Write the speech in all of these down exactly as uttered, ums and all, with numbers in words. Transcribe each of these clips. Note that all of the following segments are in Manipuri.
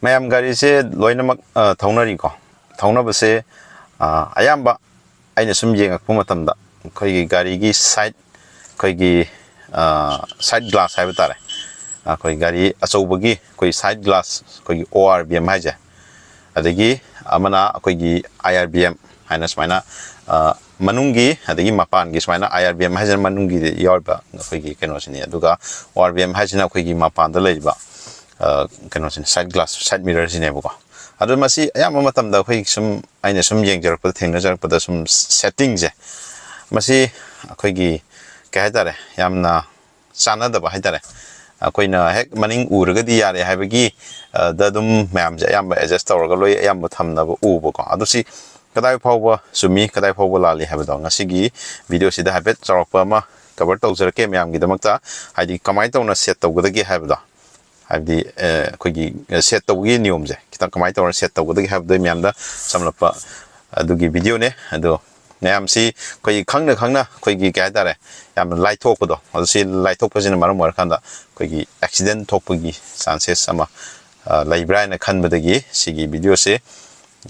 ꯃꯌꯥꯝ, ꯒꯥꯔꯤꯁꯦ ꯂꯣꯏꯅꯃꯛ, ꯑ, ꯊꯧꯅꯔꯤꯀꯣ꯫ ꯊꯧꯅꯕꯁꯦ, ꯑ, ꯑꯌꯥꯝꯕ ꯑꯩꯅ ꯁꯨꯝ ꯌꯦꯡꯉꯛꯄ ꯃꯇꯝꯗ ꯑꯩꯈꯣꯏꯒꯤ ꯒꯥꯔꯤꯒꯤ ꯁꯥꯏꯠ, ꯑꯩꯈꯣꯏꯒꯤ, ꯑ, ꯁꯥꯏꯠ ꯒ꯭ꯂꯥꯁ ꯍꯥꯏꯕ ꯇꯥꯔꯦ, ꯑꯩꯈꯣꯏ ꯒꯥꯔꯤ ꯑꯆꯧꯕꯒꯤ ꯑꯩꯈꯣꯏ ꯁꯥꯏꯠ ꯒ꯭ꯂꯥꯁ, ꯑꯩꯈꯣꯏꯒꯤ ꯑꯣ ꯑꯥꯔ ꯕꯤ ꯑꯦꯝ ꯍꯥꯏꯁꯦ, ꯑꯗꯒꯤ ꯑꯃꯅ ꯑꯩꯈꯣꯏꯒꯤ ꯑꯥꯏ ꯑꯥꯔ ꯕꯤ ꯑꯦꯝ ꯍꯥꯏꯅ ꯁꯨꯃꯥꯏꯅ, ꯑ, ꯃꯅꯨꯡꯒꯤ ꯑꯗꯒꯤ ꯃꯄꯥꯟꯒꯤ ꯁꯨꯃꯥꯏꯅ, ꯑꯥꯏ ꯑꯥꯔ ꯕꯤ ꯑꯦꯝ ꯍꯥꯏꯁꯤꯅ ꯃꯅꯨꯡꯒꯤꯗ ꯌꯥꯎꯔꯤꯕ ꯑꯩꯈꯣꯏꯒꯤ ꯀꯩꯅꯣꯁꯤꯅꯤ, ꯑꯗꯨꯒ ꯑꯣ ꯑꯥꯔ ꯕꯤ ꯑꯦꯝ ꯍꯥꯏꯁꯤꯅ ꯑꯩꯈꯣꯏꯒꯤ ꯃꯄꯥꯟꯗ ꯂꯩꯔꯤꯕ, ꯑ, ꯀꯩꯅꯣꯁꯤꯅꯤ, ꯁꯥꯏꯠ ꯒ꯭ꯂꯥꯁ, ꯁꯥꯏꯠ ꯃꯤꯔꯔꯁꯤꯅꯦꯕꯀꯣ꯫ ꯑꯗꯣ ꯃꯁꯤ ꯑꯌꯥꯝꯕ ꯃꯇꯝꯗ ꯑꯩꯈꯣꯏ ꯁꯨꯝ, ꯑꯩꯅ ꯁꯨꯝ ꯌꯦꯡꯖꯔꯛꯄꯗ, ꯊꯦꯡꯅꯖꯔꯛꯄꯗ ꯁꯨꯝ ꯁꯦꯠꯇꯤꯡꯁꯦ, ꯃꯁꯤ ꯑꯩꯈꯣꯏꯒꯤ, ꯀꯩ ꯍꯥꯏꯇꯥꯔꯦ, ꯌꯥꯝꯅ ꯆꯥꯟꯅꯗꯕ ꯍꯥꯏꯇꯥꯔꯦ꯫ ꯑꯩꯈꯣꯏꯅ ꯍꯦꯛ ꯃꯅꯤꯡ ꯎꯔꯒꯗꯤ ꯌꯥꯔꯦ ꯍꯥꯏꯕꯒꯤ, ꯑ, ꯗ ꯑꯗꯨꯝ ꯃꯌꯥꯝꯁꯦ ꯑꯌꯥꯝꯕ ꯑꯦꯗꯖꯁ ꯇꯧꯔꯒ ꯂꯣꯏ ꯑꯌꯥꯝꯕ ꯊꯝꯅꯕ ꯎꯕꯀꯣ꯫ ꯑꯗꯨ ꯁꯤ ꯀꯗꯥꯏ ꯐꯥꯎꯕ ꯆꯨꯝꯃꯤ, ꯀꯗꯥꯏ ꯐꯥꯎꯕ ꯂꯥꯜꯂꯤ ꯍꯥꯏꯕꯗꯣ ꯉꯁꯤꯒꯤ ꯚꯤꯗꯤꯑꯣꯁꯤꯗ ꯍꯥꯏꯐꯦꯠ ꯆꯥꯎꯔꯥꯛꯄ ꯑꯃ ꯀꯚꯔ ꯇꯧꯖꯔꯛꯀꯦ ꯃꯌꯥꯝꯒꯤꯗꯃꯛꯇ꯫ ꯍꯥꯏꯗꯤ ꯀꯃꯥꯏꯅ ꯇꯧꯅ ꯁꯦꯠ ꯇꯧꯒꯗꯒꯦ ꯍꯥꯏꯕꯗꯣ, ꯍꯥꯏꯕꯗꯤ, ꯑ, ꯑꯩꯈꯣꯏꯒꯤ ꯁꯦꯠ ꯇꯧꯕꯒꯤ ꯅꯤꯌꯣꯝꯁꯦ ꯈꯤꯇꯪ ꯀꯃꯥꯏꯅ ꯇꯧꯔ ꯁꯦꯠ ꯇꯧꯒꯗꯒꯦ ꯍꯥꯏꯕꯗꯣ ꯃꯌꯥꯝꯗ ꯁꯝꯂꯞꯄ ꯑꯗꯨꯒꯤ ꯚꯤꯗꯤꯑꯣꯅꯦ꯫ ꯑꯗꯣ ꯃꯌꯥꯝꯁꯤ ꯑꯩꯈꯣꯏꯒꯤ ꯈꯪꯅ ꯈꯪꯅ ꯑꯩꯈꯣꯏꯒꯤ, ꯀꯩ ꯍꯥꯏꯇꯥꯔꯦ, ꯌꯥꯝꯅ ꯂꯥꯏꯊꯣꯛꯄꯗꯣ, ꯑꯗꯨ ꯁꯤ ꯂꯥꯏꯊꯣꯛꯄꯁꯤꯅ ꯃꯔꯝ ꯑꯣꯏꯔꯀꯥꯟꯗ ꯑꯩꯈꯣꯏꯒꯤ ꯑꯦꯛꯁꯤꯗꯦꯟ ꯊꯣꯛꯄꯒꯤ ꯆꯥꯟꯁꯦꯁ ꯑꯃ, ꯑ, ꯂꯩꯕ꯭ꯔꯥ ꯍꯥꯏꯅ ꯈꯟꯕꯗꯒꯤ ꯁꯤꯒꯤ ꯚꯤꯗꯤꯑꯣꯁꯤ,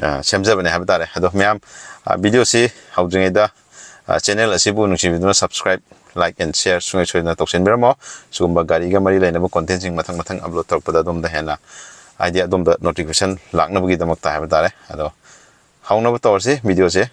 ꯑ, ꯁꯦꯝꯖꯕꯅꯦ ꯍꯥꯏꯕ ꯇꯥꯔꯦ꯫ ꯑꯗꯣ ꯃꯌꯥꯝ, ꯑ, ꯚꯤꯗꯤꯑꯣꯁꯤ ꯍꯧꯗ꯭ꯔꯤꯉꯩꯗ, ꯑ, ꯆꯦꯅꯦꯜ ꯑꯁꯤꯕꯨ ꯅꯨꯡꯁꯤꯕꯤꯗꯨꯅ subscribe, like and share ꯁꯨꯡꯁꯣꯏ ꯁꯣꯏꯗꯅ ꯇꯧꯁꯤꯟꯕꯤꯔꯝꯃꯣ꯫ ꯁꯤꯒꯨꯝꯕ ꯒꯥꯔꯤꯒ ꯃꯔꯤ ꯂꯩꯅꯕ ꯀꯣꯟꯇꯦꯟꯁꯤꯡ ꯃꯊꯪ ꯃꯊꯪ ꯑꯞꯂꯣꯗ ꯇꯧꯔꯛꯄꯗ ꯑꯗꯣꯝꯗ ꯍꯦꯟꯅ, ꯍꯥꯏꯗꯤ ꯑꯗꯣꯝꯗ ꯅꯣꯇꯤꯐꯤꯀꯦꯁꯟ ꯂꯥꯛꯅꯕꯒꯤꯗꯃꯛꯇ ꯍꯥꯏꯕ ꯇꯥꯔꯦ꯫ ꯑꯗꯣ ꯍꯧꯅꯕ ꯇꯧꯔꯁꯤ ꯚꯤꯗꯤꯑꯣꯁꯦ꯫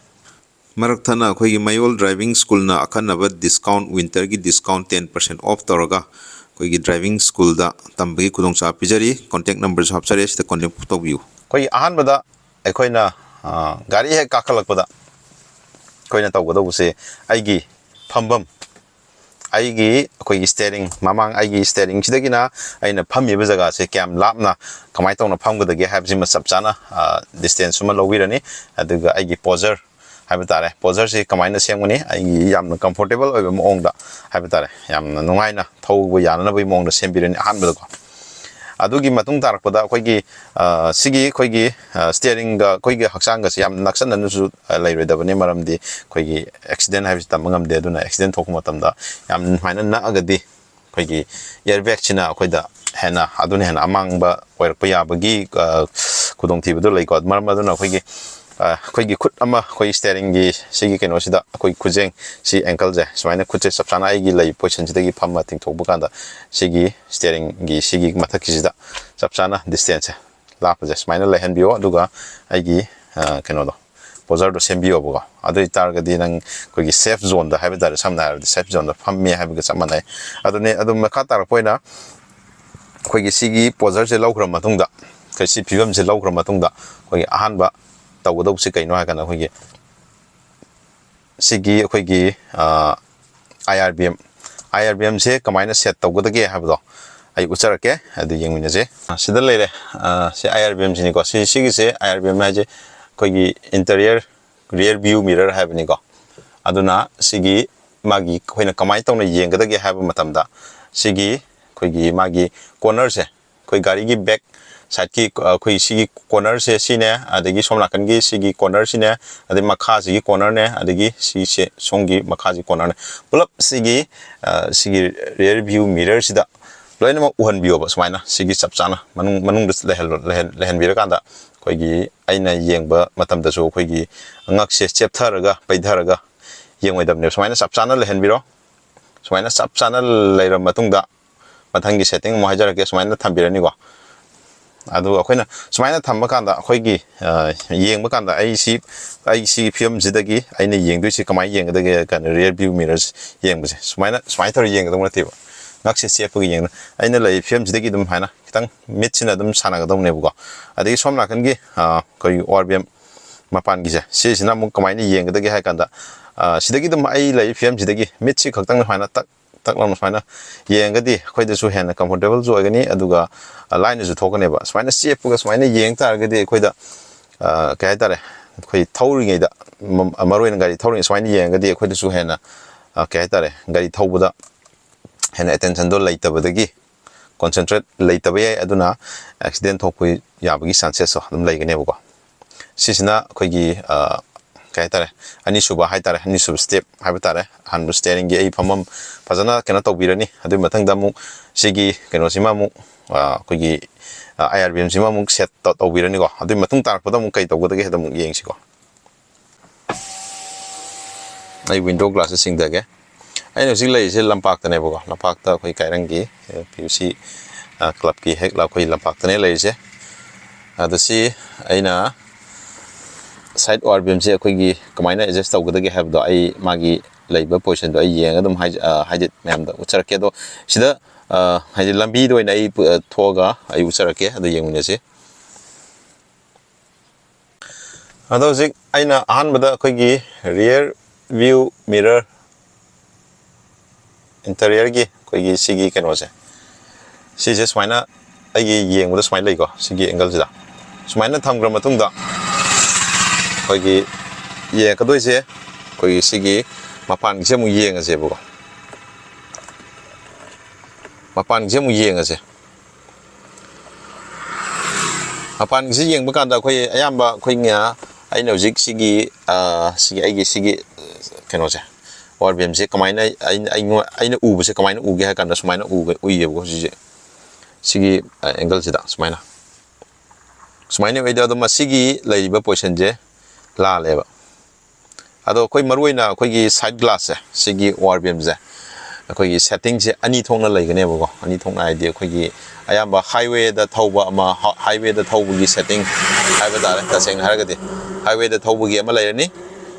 ꯃꯔꯛ ꯊꯠꯅ ꯑꯩꯈꯣꯏꯒꯤ ꯃꯌꯣꯜ ꯗ꯭ꯔꯥꯏꯚꯤꯡ ꯁ꯭ꯀꯨꯜꯅ ꯑꯈꯟꯅꯕ ꯗꯤꯁꯀꯥꯎꯟ, ꯋꯤꯟꯇꯔꯒꯤ ꯗꯤꯁꯀꯥꯎꯟ ten percent off ꯇꯧꯔꯒ ꯑꯩꯈꯣꯏꯒꯤ ꯗ꯭ꯔꯥꯏꯚꯤꯡ ꯁ꯭ꯀꯨꯜꯗ ꯇꯝꯕꯒꯤ ꯈꯨꯗꯣꯡꯆꯥꯕ ꯄꯤꯖꯔꯤ꯫ ꯀꯣꯟꯇꯦꯛ ꯅꯝꯕꯔꯁꯨ ꯍꯥꯞꯆꯔꯦ, ꯁꯤꯗ ꯀꯣꯟꯇꯦꯛ ꯇꯧꯕꯤꯌꯨ꯫ ꯑꯩꯈꯣꯏꯒꯤ ꯑꯍꯥꯟꯕꯗ ꯑꯩꯈꯣꯏꯅ, ꯑ, ꯒꯥꯔꯤ ꯍꯦꯛ ꯀꯥꯈꯠꯂꯛꯄꯗ ꯑꯩꯈꯣꯏꯅ ꯇꯧꯒꯗꯧꯕꯁꯦ, ꯑꯩꯒꯤ ꯐꯝꯐꯝ, ꯑꯩꯒꯤ, ꯑꯩꯈꯣꯏꯒꯤ ꯁ꯭ꯇꯦꯔꯤꯡ, ꯃꯃꯥꯡ ꯑꯩꯒꯤ ꯁ꯭ꯇꯦꯔꯤꯡꯁꯤꯗꯒꯤꯅ ꯑꯩꯅ ꯐꯝꯃꯤꯕ ꯖꯒꯥꯁꯦ ꯀꯌꯥꯝ ꯂꯥꯞꯅ, ꯀꯃꯥꯏꯅ ꯇꯧꯅ ꯐꯝꯒꯗꯒꯦ ꯍꯥꯏꯕꯁꯤꯃ ꯆꯞ ꯆꯥꯅ, ꯑ, ꯗꯤꯁꯇꯦꯟꯁ ꯑꯃ ꯂꯧꯕꯤꯔꯅꯤ꯫ ꯑꯗꯨꯒ ꯑꯩꯒꯤ ꯄꯣꯖꯔ ꯍꯥꯏꯕ ꯇꯥꯔꯦ, ꯄꯣꯖꯔꯁꯤ ꯀꯃꯥꯏꯅ ꯁꯦꯝꯒꯅꯤ, ꯑꯩꯒꯤ ꯌꯥꯝꯅ ꯀꯝꯐꯣꯔꯇꯦꯕꯜ ꯑꯣꯏꯕ ꯃꯑꯣꯡꯗ ꯍꯥꯏꯕ ꯇꯥꯔꯦ, ꯌꯥꯝꯅ ꯅꯨꯡꯉꯥꯏꯅ ꯊꯧꯕ ꯌꯥꯅꯅꯕꯒꯤ ꯃꯑꯣꯡꯗ ꯁꯦꯝꯕꯤꯔꯅꯤ ꯑꯍꯥꯟꯕꯗꯀꯣ꯫ ꯑꯗꯨꯒꯤ ꯃꯇꯨꯡ ꯇꯥꯔꯛꯄꯗ ꯑꯩꯈꯣꯏꯒꯤ, ꯑ, ꯁꯤꯒꯤ ꯑꯩꯈꯣꯏꯒꯤ, ꯑ, ꯁ꯭ꯇꯤꯌꯔꯤꯡꯒ ꯑꯩꯈꯣꯏꯒꯤ ꯍꯛꯆꯥꯡꯒꯁꯦ ꯌꯥꯝ ꯅꯛꯁꯟꯅꯅꯁꯨ, ꯑ, ꯂꯩꯔꯣꯏꯗꯕꯅꯤ, ꯃꯔꯝꯗꯤ ꯑꯩꯈꯣꯏꯒꯤ ꯑꯦꯛꯁꯤꯗꯦꯟ ꯍꯥꯏꯕꯁꯤ ꯇꯝꯕ ꯉꯝꯗꯦ꯫ ꯑꯗꯨꯅ ꯑꯦꯛꯁꯤꯗꯦꯟ ꯊꯣꯛꯄ ꯃꯇꯝꯗ ꯌꯥꯝ ꯁꯨꯃꯥꯏꯅ ꯅꯛꯑꯒꯗꯤ ꯑꯩꯈꯣꯏꯒꯤ ꯏꯌꯔ ꯕꯦꯒꯁꯤꯅ ꯑꯩꯈꯣꯏꯗ ꯍꯦꯟꯅ, ꯑꯗꯨꯅ ꯍꯦꯟꯅ ꯑꯃꯥꯡꯕ ꯑꯣꯏꯔꯛꯄ ꯌꯥꯕꯒꯤ, ꯑ, ꯈꯨꯗꯣꯡꯊꯤꯕꯗꯣ ꯂꯩꯀꯣ꯫ ꯃꯔꯝ ꯑꯗꯨꯅ ꯑꯩꯈꯣꯏꯒꯤ, ꯑ, ꯑꯩꯈꯣꯏꯒꯤ ꯈꯨꯠ ꯑꯃ, ꯑꯩꯈꯣꯏꯒꯤ ꯁ꯭ꯇꯤꯌꯔꯤꯡꯒꯤ ꯁꯤꯒꯤ ꯀꯩꯅꯣꯁꯤꯗ, ꯑꯩꯈꯣꯏ ꯈꯨꯖꯦꯡ, ꯁꯤ ꯑꯦꯡꯀꯜꯁꯦ ꯁꯨꯃꯥꯏꯅ ꯈꯨꯠꯁꯦ ꯆꯞ ꯆꯥꯅ ꯑꯩꯒꯤ ꯂꯩ ꯄꯣꯖꯤꯁꯟꯁꯤꯗꯒꯤ ꯐꯝꯃ ꯇꯤꯡꯊꯣꯛꯄ ꯀꯥꯟꯗ ꯁꯤꯒꯤ ꯁ꯭ꯇꯤꯌꯔꯤꯡꯒꯤ ꯁꯤꯒꯤ ꯃꯊꯛꯀꯤꯁꯤꯗ ꯆꯞ ꯆꯥꯅ ꯗꯤꯁꯇꯦꯟꯁꯁꯦ, ꯂꯥꯞꯄꯁꯦ ꯁꯨꯃꯥꯏꯅ ꯂꯩꯍꯟꯕꯤꯌꯣ꯫ ꯑꯗꯨꯒ ꯑꯩꯒꯤ, ꯑ, ꯀꯩꯅꯣꯗꯣ, ꯄꯣꯖꯔꯗꯣ ꯁꯦꯝꯕꯤꯌꯣꯕꯀꯣ꯫ ꯑꯗꯨ ꯑꯣꯏꯇꯥꯔꯒꯗꯤ ꯅꯪ ꯑꯩꯈꯣꯏꯒꯤ ꯁꯦꯐ ꯖꯣꯟꯗ ꯍꯥꯏꯕ ꯇꯥꯔꯦ, ꯁꯝꯅ ꯍꯥꯏꯔꯕꯗ ꯁꯦꯐ ꯖꯣꯟꯗ ꯐꯝꯃꯦ ꯍꯥꯏꯕꯒ ꯆꯞ ꯃꯥꯟꯅꯩ꯫ ꯑꯗꯨꯅꯦ, ꯑꯗꯨꯝ ꯃꯈꯥ ꯇꯥꯔꯛꯄ ꯑꯣꯏꯅ ꯑꯩꯈꯣꯏꯒꯤ ꯁꯤꯒꯤ ꯄꯣꯖꯔꯁꯦ ꯂꯧꯈ꯭ꯔ ꯃꯇꯨꯡꯗ, ꯑꯩꯈꯣꯏ ꯁꯤ ꯐꯤꯕꯝꯁꯦ ꯂꯧꯈ꯭ꯔ ꯃꯇꯨꯡꯗ, ꯑꯩꯈꯣꯏꯒꯤ ꯑꯍꯥꯟꯕ ꯇꯧꯒꯗꯧꯕꯁꯦ ꯀꯩꯅꯣ ꯍꯥꯏ ꯀꯥꯟꯗ, ꯑꯩꯈꯣꯏꯒꯤ ꯁꯤꯒꯤ ꯑꯩꯈꯣꯏꯒꯤ, ꯑ, IRBM, IRBMꯁꯦ ꯀꯃꯥꯏꯅ ꯁꯦꯠ ꯇꯧꯒꯗꯒꯦ ꯍꯥꯏꯕꯗꯣ ꯑꯩ ꯎꯠꯆꯔꯛꯀꯦ, ꯑꯗꯨ ꯌꯦꯡꯃꯤꯟꯅꯁꯦ꯫ ꯁꯤꯗ ꯂꯩꯔꯦ꯫ ꯑ, ꯁꯤ IRBMꯁꯤꯅꯤꯀꯣ꯫ ꯁꯤ, ꯁꯤꯒꯤꯁꯦ IRBM ꯍꯥꯏꯁꯦ ꯑꯩꯈꯣꯏꯒꯤ interior rear view mirror ꯍꯥꯏꯕꯅꯤꯀꯣ꯫ ꯑꯗꯨꯅ ꯁꯤꯒꯤ ꯃꯥꯒꯤ ꯑꯩꯈꯣꯏꯅ ꯀꯃꯥꯏꯅ ꯇꯧꯅ ꯌꯦꯡꯒꯗꯒꯦ ꯍꯥꯏꯕ ꯃꯇꯝꯗ, ꯁꯤꯒꯤ ꯑꯩꯈꯣꯏꯒꯤ ꯃꯥꯒꯤ ꯀꯣꯔꯅꯔꯁꯦ, ꯑꯩꯈꯣꯏ ꯒꯥꯔꯤꯒꯤ ꯕꯦꯛ ꯁꯥꯏꯠꯀꯤ, ꯑ, ꯑꯩꯈꯣꯏ ꯁꯤꯒꯤ ꯀꯣꯔꯅꯔꯁꯦ ꯁꯤꯅꯦ, ꯑꯗꯒꯤ ꯁꯣꯝ ꯅꯥꯀꯟꯒꯤ ꯁꯤꯒꯤ ꯀꯣꯔꯅꯔꯁꯤꯅꯦ, ꯑꯗꯩ ꯃꯈꯥꯁꯤꯒꯤ ꯀꯣꯔꯅꯔꯅꯦ, ꯑꯗꯒꯤ ꯁꯤꯁꯦ ꯁꯣꯝꯒꯤ ꯃꯈꯥꯁꯤ ꯀꯣꯔꯅꯔꯅꯦ꯫ ꯄꯨꯂꯞ ꯁꯤꯒꯤ, ꯑ, ꯁꯤꯒꯤ rear view mirrorꯁꯤꯗ ꯂꯣꯏꯅꯃꯛ ꯎꯍꯟꯕꯤꯌꯣꯕ꯫ ꯁꯨꯃꯥꯏꯅ ꯁꯤꯒꯤ ꯆꯞ ꯆꯥꯅ ꯃꯅꯨꯡ, ꯃꯅꯨꯡꯗ ꯂꯩꯍꯜꯂꯣ, ꯂꯩꯍꯟ-, ꯂꯩꯍꯟꯕꯤꯔꯀꯥꯟꯗ ꯑꯩꯈꯣꯏꯒꯤ ꯑꯩꯅ ꯌꯦꯡꯕ ꯃꯇꯝꯗꯁꯨ ꯑꯩꯈꯣꯏꯒꯤ ꯉꯛꯁꯦ ꯆꯦꯞꯊꯔꯒ, ꯄꯩꯊꯔꯒ ꯌꯦꯡꯉꯣꯏꯗꯕꯅꯦꯕ꯫ ꯁꯨꯃꯥꯏꯅ ꯆꯞ ꯆꯥꯅ ꯂꯩꯍꯟꯕꯤꯔꯣ꯫ ꯁꯨꯃꯥꯏꯅ ꯆꯞ ꯆꯥꯅ ꯂꯩꯔꯕ ꯃꯇꯨꯡꯗ, ꯃꯊꯪꯒꯤ ꯁꯦꯠꯇꯤꯡ ꯑꯃꯨꯛ ꯍꯥꯏꯖꯔꯛꯀꯦ, ꯁꯨꯃꯥꯏꯅ ꯊꯝꯕꯤꯔꯅꯤꯀꯣ꯫ ꯑꯗꯨꯒ ꯑꯩꯈꯣꯏꯅ ꯁꯨꯃꯥꯏꯅ ꯊꯝꯕ ꯀꯥꯟꯗ ꯑꯩꯈꯣꯏꯒꯤ, ꯑ, ꯌꯦꯡꯕ ꯀꯥꯟꯗ ꯑꯩ ꯁꯤ, ꯑꯩ ꯁꯤꯒꯤ ꯐꯤꯕꯝꯁꯤꯗꯒꯤ ꯑꯩꯅ ꯌꯦꯡꯗꯣꯏꯁꯤ ꯀꯃꯥꯏꯅ ꯌꯦꯡꯒꯗꯒꯦ ꯍꯥꯏ ꯀꯥꯟꯗ, rear view mirrorꯁꯦ ꯌꯦꯡꯕꯁꯦ ꯁꯨꯃꯥꯏꯅ, ꯁꯨꯃꯥꯏꯅ ꯇꯧꯔꯒ ꯌꯦꯡꯒꯗꯧ ꯅꯠꯇꯦꯕ꯫ ꯉꯛꯁꯦ ꯆꯦꯞꯄꯒ ꯌꯦꯡꯅ, ꯑꯩꯅ ꯂꯩꯔꯤꯕ ꯐꯤꯕꯝꯁꯤꯗꯒꯤ ꯑꯗꯨꯝ ꯍꯥꯏꯅ ꯈꯤꯇꯪ ꯃꯤꯠꯁꯤꯅ ꯑꯗꯨꯝ ꯁꯥꯟꯅꯒꯗꯧꯅꯦꯕꯀꯣ꯫ ꯑꯗꯒꯤ ꯁꯣꯝ ꯅꯥꯀꯟꯒꯤ, ꯑ, ꯑꯩꯈꯣꯏꯒꯤ IRBM ꯃꯄꯥꯟꯒꯤꯁꯦ, ꯁꯤꯁꯤꯅ ꯑꯃꯨꯛ ꯀꯃꯥꯏꯅ ꯌꯦꯡꯒꯗꯒꯦ ꯍꯥꯏ ꯀꯥꯟꯗ, ꯑ, ꯁꯤꯗꯒꯤ ꯑꯗꯨꯝ ꯑꯩ ꯂꯩꯔꯤꯕ ꯐꯤꯕꯝꯁꯤꯗꯒꯤ ꯃꯤꯠꯁꯤ ꯈꯛꯇꯪ ꯁꯨꯃꯥꯏꯅ ꯇꯛ ꯇꯛ ꯂꯥꯎꯅ ꯁꯨꯃꯥꯏꯅ ꯌꯦꯡꯉꯒꯗꯤ ꯑꯩꯈꯣꯏꯗꯁꯨ ꯍꯦꯟꯅ ꯀꯝꯐꯣꯔꯇꯦꯕꯜꯁꯨ ꯑꯣꯏꯒꯅꯤ, ꯑꯗꯨꯒ, ꯑ, ꯂꯥꯏꯅꯁꯨ ꯊꯣꯛꯀꯅꯦꯕ꯫ ꯁꯨꯃꯥꯏꯅ ꯆꯦꯞꯄꯒ ꯁꯨꯃꯥꯏꯅ ꯌꯦꯡ ꯇꯥꯔꯒꯗꯤ ꯑꯩꯈꯣꯏꯗ, ꯑ, ꯀꯩ ꯍꯥꯏꯇꯥꯔꯦ, ꯑꯩꯈꯣꯏ ꯊꯧꯔꯤꯉꯩꯗ, ꯃ-, ꯃꯔꯨ ꯑꯣꯏꯅ ꯒꯥꯔꯤ ꯊꯧꯔꯤꯉꯩ ꯁꯨꯃꯥꯏꯅ ꯌꯦꯡꯉꯒꯗꯤ ꯑꯩꯈꯣꯏꯗꯁꯨ ꯍꯦꯟꯅ, ꯑ, ꯀꯩ ꯍꯥꯏꯇꯥꯔꯦ, ꯒꯥꯔꯤ ꯊꯧꯕꯗ ꯍꯦꯟꯅ ꯑꯦꯇꯦꯟꯁꯟꯗꯣ ꯂꯩꯇꯕꯗꯒꯤ, ꯀꯣꯟꯁꯦꯟꯇ꯭ꯔꯦꯠ ꯂꯩꯇꯕ ꯌꯥꯏ, ꯑꯗꯨꯅ ꯑꯦꯛꯁꯤꯗꯦꯟ ꯊꯣꯛꯄ ꯌꯥꯕꯒꯤ ꯆꯥꯟꯁꯦꯁꯁꯨ ꯑꯗꯨꯝ ꯂꯩꯒꯅꯦꯕꯀꯣ꯫ ꯁꯤꯁꯤꯅ ꯑꯩꯈꯣꯏꯒꯤ, ꯑ, ꯀꯩ ꯍꯥꯏꯇꯥꯔꯦ, ꯑꯅꯤꯁꯨꯕ ꯍꯥꯏꯇꯥꯔꯦ, ꯑꯅꯤꯁꯨꯕ step ꯍꯥꯏꯕ ꯇꯥꯔꯦ꯫ ꯑꯍꯥꯟꯕ steeringꯒꯤ ꯑꯩ ꯐꯝꯐꯝ ꯐꯖꯅ ꯀꯩꯅꯣ ꯇꯧꯕꯤꯔꯅꯤ꯫ ꯑꯗꯨꯒꯤ ꯃꯊꯪꯗ ꯑꯃꯨꯛ ꯁꯤꯒꯤ ꯀꯩꯅꯣꯁꯤꯃ ꯑꯃꯨꯛ, ꯑ, ꯑꯩꯈꯣꯏꯒꯤ, ꯑ, IRBMꯁꯤꯃ ꯑꯃꯨꯛ set ꯇꯧ-, ꯇꯧꯕꯤꯔꯅꯤꯀꯣ꯫ ꯑꯗꯨꯒꯤ ꯃꯇꯨꯡ ꯇꯥꯔꯛꯄꯗ ꯑꯃꯨꯛ ꯀꯩ ꯇꯧꯒꯗꯒꯦ ꯍꯥꯏꯗꯣ ꯑꯃꯨꯛ ꯌꯦꯡꯁꯤꯀꯣ꯫ ꯑꯩ window glassꯁꯦ ꯆꯤꯡꯊꯒꯦ꯫ ꯑꯩꯅ ꯍꯧꯖꯤꯛ ꯂꯩꯔꯤꯁꯦ ꯂꯝꯄꯥꯛꯇꯅꯦꯕꯀꯣ꯫ ꯂꯝꯄꯥꯛꯇ ꯑꯩꯈꯣꯏ ꯀꯥꯏꯔꯪꯒꯤ, ꯑ, PUC, ꯑ, clubꯀꯤ ꯍꯦꯛ ꯂ-, ꯑꯩꯈꯣꯏ ꯂꯝꯄꯥꯛꯇꯅꯦ ꯂꯩꯔꯤꯁꯦ꯫ ꯑꯗꯣ ꯁꯤ ꯑꯩꯅ side ORBMꯁꯦ ꯑꯩꯈꯣꯏꯒꯤ ꯀꯃꯥꯏꯅ adjust ꯇꯧꯒꯗꯒꯦ ꯍꯥꯏꯕꯗꯣ ꯑꯩ ꯃꯥꯒꯤ ꯂꯩꯕ positionꯗꯣ ꯑꯩ ꯌꯦꯡꯉꯒ ꯑꯗꯨꯝ ꯍꯥꯏ-, ꯑ, ꯍꯥꯏꯗꯤ ꯃꯌꯥꯝꯗ ꯎꯠꯆꯔꯛꯀꯦ꯫ ꯑꯗꯣ ꯁꯤꯗ, ꯑ, ꯍꯥꯏꯗꯤ ꯂꯝꯕꯤꯗ ꯑꯣꯏꯅ ꯑꯩ ꯄꯨ-, ꯑ, ꯊꯣꯛꯑꯒ ꯑꯩ ꯎꯠꯆꯔꯛꯀꯦ꯫ ꯑꯗꯣ ꯌꯦꯡꯃꯤꯟꯅꯁꯤ꯫ ꯑꯗꯣ ꯍꯧꯖꯤꯛ ꯑꯩꯅ ꯑꯍꯥꯟꯕꯗ ꯑꯩꯈꯣꯏꯒꯤ rear view mirror interiorꯒꯤ ꯑꯩꯈꯣꯏꯒꯤ ꯁꯤꯒꯤ ꯀꯩꯅꯣꯁꯦ, ꯁꯤꯁꯦ ꯁꯨꯃꯥꯏꯅ ꯑꯩꯒꯤ ꯌꯦꯡꯕꯗ ꯁꯨꯃꯥꯏꯅ ꯂꯩꯀꯣ, ꯁꯤꯒꯤ angleꯁꯤꯗ ꯁꯨꯃꯥꯏꯅ ꯊꯝꯈ꯭ꯔ ꯃꯇꯨꯡꯗ ꯑꯩꯈꯣꯏꯒꯤ ꯌꯦꯡꯉꯛꯀꯗꯣꯏꯁꯦ ꯑꯩꯈꯣꯏꯒꯤ ꯁꯤꯒꯤ ꯃꯄꯥꯟꯒꯤꯁꯦ ꯑꯃꯨꯛ ꯌꯦꯡꯉꯁꯦꯕꯀꯣ꯫ ꯃꯄꯥꯟꯒꯤꯁꯦ ꯑꯃꯨꯛ ꯌꯦꯡꯉꯁꯦ꯫ ꯃꯄꯥꯟꯒꯤꯁꯤ ꯌꯦꯡꯕ ꯀꯥꯟꯗ ꯑꯩꯈꯣꯏ ꯑꯌꯥꯝꯕ ꯑꯩꯈꯣꯏ ꯉ-, ꯑꯩꯅ ꯍꯧꯖꯤꯛ ꯁꯤꯒꯤ, ꯑ, ꯁꯤꯒꯤ ꯑꯩꯒꯤ ꯁꯤꯒꯤ, ꯑ, ꯀꯩꯅꯣꯁꯦ, ORBMꯁꯦ ꯀꯃꯥꯏꯅ ꯑꯩ-, ꯑꯩꯉꯣꯟ-, ꯑꯩꯅ ꯎꯕꯁꯦ ꯀꯃꯥꯏꯅ ꯎꯒꯦ ꯍꯥꯏ ꯀꯥꯟꯗ ꯁꯨꯃꯥꯏꯅ ꯎꯒ-, ꯎꯏꯌꯦꯕꯀꯣ ꯍꯧꯖꯤꯛꯁꯦ꯫ ꯁꯤꯒꯤ, ꯑ, angleꯁꯤꯗ ꯁꯨꯃꯥꯏꯅ꯫ ꯁꯨꯃꯥꯏꯅ ꯎꯏꯗ ꯑꯗꯣ ꯃꯁꯤꯒꯤ ꯂꯩꯔꯤꯕ positionꯁꯦ ꯂꯥꯜꯂꯦꯕ꯫ ꯑꯗꯣ ꯑꯩꯈꯣꯏ ꯃꯔꯨꯑꯣꯏꯅ ꯑꯩꯈꯣꯏꯒꯤ side glassꯁꯦ, ꯁꯤꯒꯤ ORBMꯁꯦ ꯑꯩꯈꯣꯏꯒꯤ settingꯁꯦ ꯑꯅꯤ ꯊꯣꯛꯅ ꯂꯩꯒꯅꯦꯕꯀꯣ꯫ ꯑꯅꯤ ꯊꯣꯛꯅ ꯍꯥꯏꯗꯤ ꯑꯩꯈꯣꯏꯒꯤ ꯑꯌꯥꯝꯕ highwayꯗ ꯊꯧꯕ ꯑꯃ, ꯍ-, highwayꯗ ꯊꯧꯕꯒꯤ setting ꯍꯥꯏꯕ ꯇꯥꯔꯦ, ꯇꯁꯦꯡꯅ ꯍꯥꯏꯔꯒꯗꯤ highwayꯗ ꯊꯧꯕꯒꯤ ꯑꯃ ꯂꯩꯔꯅꯤ꯫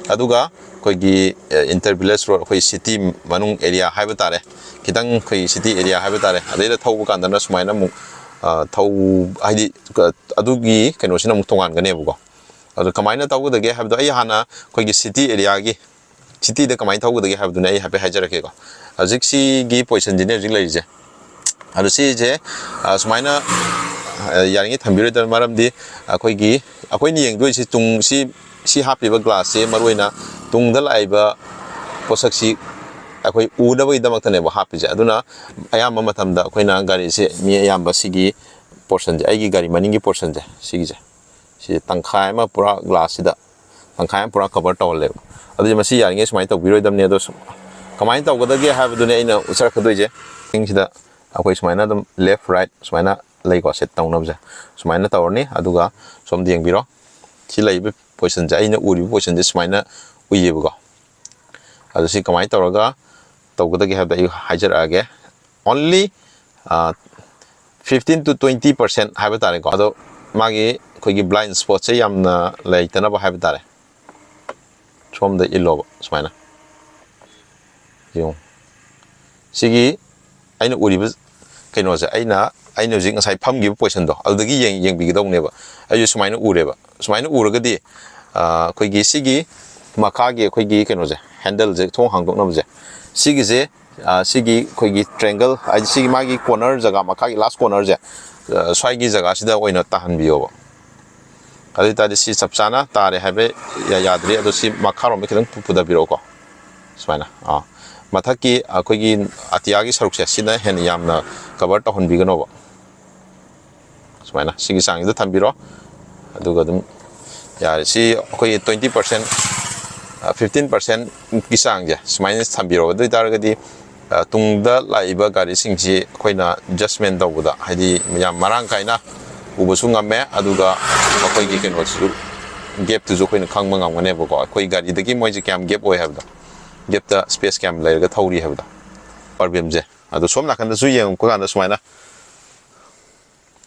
ꯑꯗꯨꯒ ꯑꯩꯈꯣꯏꯒꯤ, ꯑ, inter village road, ꯑꯩꯈꯣꯏ city ꯃꯅꯨꯡ area ꯍꯥꯏꯕ ꯇꯥꯔꯦ, ꯈꯤꯇꯪ ꯑꯩꯈꯣꯏ city area ꯍꯥꯏꯕ ꯇꯥꯔꯦ, ꯑꯗꯩꯗ ꯊꯧꯕ ꯀꯥꯟꯗꯅ ꯁꯨꯃꯥꯏꯅ ꯑꯃꯨꯛ, ꯑ, ꯊꯧ-, ꯍꯥꯏꯗꯤ, ꯑ, ꯑꯗꯨꯒꯤ ꯀꯩꯅꯣꯁꯤꯅ ꯑꯃꯨꯛ ꯇꯣꯉꯥꯟꯒꯅꯦꯕꯀꯣ꯫ ꯑꯗꯣ ꯀꯃꯥꯏꯅ ꯇꯧꯒꯗꯒꯦ ꯍꯥꯏꯕꯗꯣ ꯑꯩ ꯍꯥꯟꯅ ꯑꯩꯈꯣꯏꯒꯤ city areaꯒꯤ, cityꯗ ꯀꯃꯥꯏꯅ ꯊꯧꯒꯗꯒꯦ ꯍꯥꯏꯕꯗꯨꯅꯦ ꯑꯩ ꯍꯥꯏꯐꯦꯠ ꯍꯥꯏꯖꯔꯛꯀꯦꯀꯣ꯫ ꯍꯧꯖꯤꯛ ꯁꯤꯒꯤ positionꯁꯤꯅꯦ ꯍꯧꯖꯤꯛ ꯂꯩꯔꯤꯁꯦ꯫ ꯑꯗꯣ ꯁꯤꯁꯦ, ꯑ, ꯁꯨꯃꯥꯏꯅ, ꯑ, ꯌꯥꯔꯤꯉꯩ ꯊꯝꯕꯤꯔꯣꯏꯗꯕ ꯃꯔꯝꯗꯤ ꯑꯩꯈꯣꯏꯒꯤ, ꯑꯩꯈꯣꯏꯅ ꯌꯦꯡꯗꯣꯏꯁꯤ ꯇꯨꯡ ꯁꯤ, ꯁꯤ ꯍꯥꯞꯄꯤꯕ glassꯁꯦ ꯃꯔꯨꯑꯣꯏꯅ ꯇꯨꯡꯗ ꯂꯥꯛꯏꯕ ꯄꯣꯠꯁꯛꯁꯤ ꯑꯩꯈꯣꯏ ꯎꯅꯕꯒꯤꯗꯃꯛꯇꯅꯦꯕ ꯍꯥꯞꯄꯤꯁꯦ꯫ ꯑꯗꯨꯅ ꯑꯌꯥꯝꯕ ꯃꯇꯝꯗ ꯑꯩꯈꯣꯏꯅ ꯒꯥꯔꯤꯁꯦ ꯃꯤ ꯑꯌꯥꯝꯕ ꯁꯤꯒꯤ portionꯁꯦ, ꯑꯩꯒꯤ ꯒꯥꯔꯤ ꯃꯅꯤꯡꯒꯤ portionꯁꯦ, ꯁꯤꯒꯤꯁꯦ, ꯁꯤ ꯇꯪꯈꯥꯏ ꯑꯃ ꯄꯨꯔꯥ glassꯁꯤꯗ ꯇꯪꯈꯥꯏ ꯑꯃ ꯄꯨꯔꯥ ꯀꯕꯔ ꯇꯧꯍꯜꯂꯦꯕ꯫ ꯑꯗꯨꯗꯤ ꯃꯁꯤ ꯌꯥꯔꯤꯉꯩ ꯁꯨꯃꯥꯏꯅ ꯇꯧꯕꯤꯔꯣꯏꯗꯕꯅꯤ꯫ ꯑꯗꯣ ꯁꯨꯝ ꯀꯃꯥꯏꯅ ꯇꯧꯒꯗꯒꯦ ꯍꯥꯏꯕꯗꯨꯅꯦ ꯑꯩꯅ ꯎꯠꯆꯔꯛꯀꯗꯣꯏꯁꯦ꯫ ꯁꯤꯡꯁꯤꯗ ꯑꯩꯈꯣꯏ ꯁꯨꯃꯥꯏꯅ ꯑꯗꯨꯝ ꯂꯦꯐ ꯔꯥꯏꯠ ꯁꯨꯃꯥꯏꯅ ꯂꯩꯀꯣ, ꯁꯦꯠ ꯇꯧꯅꯕꯁꯦ꯫ ꯁꯨꯃꯥꯏꯅ ꯇꯧꯔꯅꯤ꯫ ꯑꯗꯨꯒ ꯁꯣꯝꯗ ꯌꯦꯡꯕꯤꯔꯣ, ꯁꯤ ꯂꯩꯔꯤꯕ ꯄꯣꯖꯤꯁꯟꯁꯦ, ꯑꯩꯅ ꯎꯔꯤꯕ ꯄꯣꯖꯤꯁꯟꯁꯦ ꯁꯨꯃꯥꯏꯅ ꯎꯏꯌꯦꯕꯀꯣ꯫ ꯑꯗꯣ ꯁꯤ ꯀꯃꯥꯏꯅ ꯇꯧꯔꯒ ꯇꯧꯒꯗꯒꯦ ꯍꯥꯏꯕꯗ ꯑꯩ ꯍꯥꯏꯖꯔꯛꯑꯒꯦ꯫ Only fifteen to twenty percent ꯍꯥꯏꯕ ꯇꯥꯔꯦꯀꯣ꯫ ꯑꯗꯣ ꯃꯥꯒꯤ ꯑꯩꯈꯣꯏꯒꯤ ꯕ꯭ꯂꯥꯏꯟ ꯁ꯭ꯄꯣꯠꯁꯦ ꯌꯥꯝꯅ ꯂꯩꯇꯅꯕ ꯍꯥꯏꯕ ꯇꯥꯔꯦ꯫ ꯁꯣꯝꯗ ꯏꯜꯂꯣꯕ ꯁꯨꯃꯥꯏꯅ꯫ ꯌꯦꯡꯉꯨ, ꯁꯤꯒꯤ ꯑꯩꯅ ꯎꯔꯤꯕ ꯀꯩꯅꯣꯁꯦ, ꯑꯩꯅ ꯑꯩꯅ ꯍꯧꯖꯤꯛ ꯉꯁꯥꯏ ꯐꯝꯈꯤꯕ ꯄꯣꯖꯤꯁꯟꯗꯣ, ꯑꯗꯨꯗꯒꯤ ꯌꯦꯡ- ꯌꯦꯡꯕꯤꯒꯗꯧꯅꯦꯕ꯫ ꯑꯩꯁꯨ ꯁꯨꯃꯥꯏꯅ ꯎꯔꯦꯕ꯫ ꯁꯨꯃꯥꯏꯅ ꯎꯔꯒꯗꯤ, ꯑ, ꯑꯩꯈꯣꯏꯒꯤ ꯁꯤꯒꯤ ꯃꯈꯥꯒꯤ ꯑꯩꯈꯣꯏꯒꯤ ꯀꯩꯅꯣꯁꯦ, ꯍꯦꯟꯗꯜꯁꯦ, ꯊꯣꯡ ꯍꯥꯡꯗꯣꯛꯅꯕꯁꯦ, ꯁꯤꯒꯤꯁꯦ, ꯑ, ꯁꯤꯒꯤ ꯑꯩꯈꯣꯏꯒꯤ ꯇ꯭ꯔꯦꯡꯒꯜ, ꯍꯥꯏꯗꯤ ꯁꯤꯒꯤ ꯃꯥꯒꯤ ꯀꯣꯔꯅꯔ ꯖꯒꯥ, ꯃꯈꯥꯒꯤ ꯂꯥꯁ ꯀꯣꯔꯅꯔꯁꯦ, ꯑ, ꯁ꯭ꯋꯥꯏꯒꯤ ꯖꯒꯥꯁꯤꯗ ꯑꯣꯏꯅ ꯇꯥꯍꯟꯕꯤꯌꯣꯕ꯫ ꯑꯗꯨ ꯑꯣꯏ ꯇꯥꯔꯗꯤ ꯁꯤ ꯆꯞ ꯆꯥꯅ ꯇꯥꯔꯦ ꯍꯥꯏꯕ ꯌꯥ- ꯌꯥꯗ꯭ꯔꯤ꯫ ꯑꯗꯣ ꯁꯤ ꯃꯈꯥꯔꯣꯝꯗ ꯈꯤꯇꯪ ꯄꯨ- ꯄꯨꯊꯕꯤꯔꯛꯑꯣꯀꯣ꯫ ꯁꯨꯃꯥꯏꯅ, ꯑꯥ, ꯃꯊꯛꯀꯤ ꯑꯩꯈꯣꯏꯒꯤ ꯑꯇꯤꯌꯥꯒꯤ ꯁꯔꯨꯛꯁꯦ, ꯁꯤꯅ ꯍꯦꯟꯅ ꯌꯥꯝꯅ ꯀꯕꯔ ꯇꯧꯍꯟꯕꯤꯒꯅꯣꯕ꯫ ꯁꯨꯃꯥꯏꯅ ꯁꯤꯒꯤ ꯆꯥꯡꯁꯤꯗ ꯊꯝꯕꯤꯔꯣ꯫ ꯑꯗꯨꯒ ꯑꯗꯨꯝ ꯌꯥꯔꯦ꯫ ꯁꯤ ꯑꯩꯈꯣꯏꯒꯤ twenty percent, fifteen percentꯀꯤ ꯆꯥꯡꯁꯦ ꯁꯨꯃꯥꯏꯅ ꯊꯝꯕꯤꯔꯣ꯫ ꯑꯗꯨ ꯑꯣꯏ ꯇꯥꯔꯒꯗꯤ, ꯑ, ꯇꯨꯡꯗ ꯂꯥꯛꯏꯕ ꯒꯥꯔꯤꯁꯤꯡꯁꯤ ꯑꯩꯈꯣꯏꯅ ꯖꯁꯃꯦꯟ ꯇꯧꯕꯗ, ꯍꯥꯏꯗꯤ, ꯌꯥꯝ ꯃꯔꯥꯡ ꯀꯥꯏꯅ ꯎꯕꯁꯨ ꯉꯝꯃꯦ, ꯑꯗꯨꯒ ꯃꯈꯣꯏꯒꯤ ꯀꯩꯅꯣꯁꯤꯁꯨ, ꯒꯦꯞꯇꯨꯁꯨ ꯑꯩꯈꯣꯏꯅ ꯈꯪꯕ ꯉꯝꯒꯅꯦꯕꯀꯣ, ꯑꯩꯈꯣꯏ ꯒꯥꯔꯤꯗꯒꯤ ꯃꯣꯏꯁꯦ ꯀꯌꯥꯝ ꯒꯦꯞ ꯑꯣꯏ ꯍꯥꯏꯕꯗꯣ, ꯒꯦꯞꯇ ꯁ꯭ꯄꯦꯁ ꯀꯌꯥꯝ ꯂꯩꯔꯒ ꯊꯧꯔꯤ ꯍꯥꯏꯕꯗꯣ꯫ ꯄ꯭ꯔꯣꯕ꯭ꯂꯦꯝꯁꯦ꯫ ꯑꯗꯣ ꯁꯣꯝ ꯅꯥꯀꯟꯗꯁꯨ ꯌꯦꯡꯉꯛꯄ ꯀꯥꯟꯗ ꯁꯨꯃꯥꯏꯅ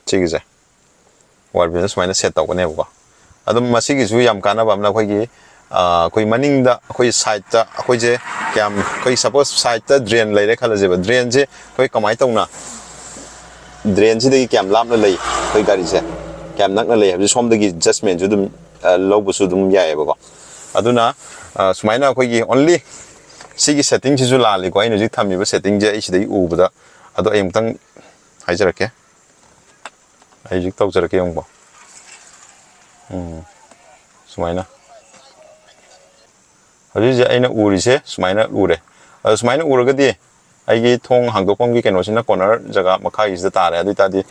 ꯁꯤꯒꯤꯁꯦ, ꯋꯥꯔ ꯕꯦꯜꯁꯦ ꯁꯨꯃꯥꯏꯅ ꯁꯦꯠ ꯇꯧꯒꯅꯦꯕꯀꯣ꯫ ꯑꯗꯨꯝ ꯃꯁꯤꯒꯤꯁꯨ ꯌꯥꯝ ꯀꯥꯟꯅꯕ ꯑꯃꯅ, ꯑꯩꯈꯣꯏꯒꯤ, ꯑ, ꯑꯩꯈꯣꯏ ꯃꯅꯤꯡꯗ, ꯑꯩꯈꯣꯏ ꯁꯥꯏꯠꯇ, ꯑꯩꯈꯣꯏꯁꯦ ꯀꯌꯥꯝ, ꯑꯩꯈꯣꯏ ꯁꯄꯣꯁ ꯁꯥꯏꯠꯇ ꯗ꯭ꯔꯦꯟ ꯂꯩꯔꯦ ꯈꯜꯂꯁꯦꯕ, ꯗ꯭ꯔꯦꯟꯁꯦ ꯑꯩꯈꯣꯏ ꯀꯃꯥꯏꯅ ꯇꯧꯅ, ꯗ꯭ꯔꯦꯟꯁꯤꯗꯒꯤ ꯀꯌꯥꯝ ꯂꯥꯞꯅ ꯂꯩ, ꯑꯩꯈꯣꯏ ꯒꯥꯔꯤꯁꯦ ꯀꯌꯥꯝ ꯅꯛꯅ ꯂꯩ ꯍꯥꯏꯕꯁꯦ ꯁꯣꯝꯗꯒꯤ ꯖꯁꯃꯦꯟꯁꯨ ꯑꯗꯨꯝ, ꯑ, ꯂꯧꯕꯁꯨ ꯑꯗꯨꯝ ꯌꯥꯏꯑꯕꯀꯣ꯫ ꯑꯗꯨꯅ, ꯑ, ꯁꯨꯃꯥꯏꯅ ꯑꯩꯈꯣꯏꯒꯤ only ꯁꯤꯒꯤ ꯁꯦꯠꯇꯤꯡꯁꯤꯁꯨ ꯂꯥꯜꯂꯤꯀꯣ, ꯑꯩꯅ ꯍꯧꯖꯤꯛ ꯊꯝꯃꯤꯕ ꯁꯦꯠꯇꯤꯡꯁꯦ ꯑꯩ ꯁꯤꯗꯒꯤ ꯎꯕꯗ꯫ ꯑꯗꯣ ꯑꯩ ꯑꯃꯨꯛꯇꯪ ꯍꯥꯏꯖꯔꯛꯀꯦ꯫ ꯑꯩ ꯍꯧꯖꯤꯛ ꯇꯧꯖꯔꯛꯀꯦ, ꯌꯦꯡꯉꯨꯀꯣ꯫ ꯎꯝ, ꯁꯨꯃꯥꯏꯅ꯫ ꯍꯧꯖꯤꯛ ꯍꯧꯖꯤꯛ ꯑꯩꯅ ꯎꯔꯤꯁꯦ ꯁꯨꯃꯥꯏꯅ ꯎꯔꯦ꯫ ꯑꯗꯣ ꯁꯨꯃꯥꯏꯅ ꯎꯔꯒꯗꯤ ꯑꯩꯒꯤ ꯊꯣꯡ ꯍꯥꯡꯗꯣꯛꯐꯝꯒꯤ ꯀꯩꯅꯣꯁꯤꯅ ꯀꯣꯔꯅꯔ ꯖꯒꯥ ꯃꯈꯥꯒꯤꯁꯤꯗ ꯇꯥꯔꯦ꯫ ꯑꯗꯨ ꯑꯣꯏ ꯇꯥꯔꯗꯤ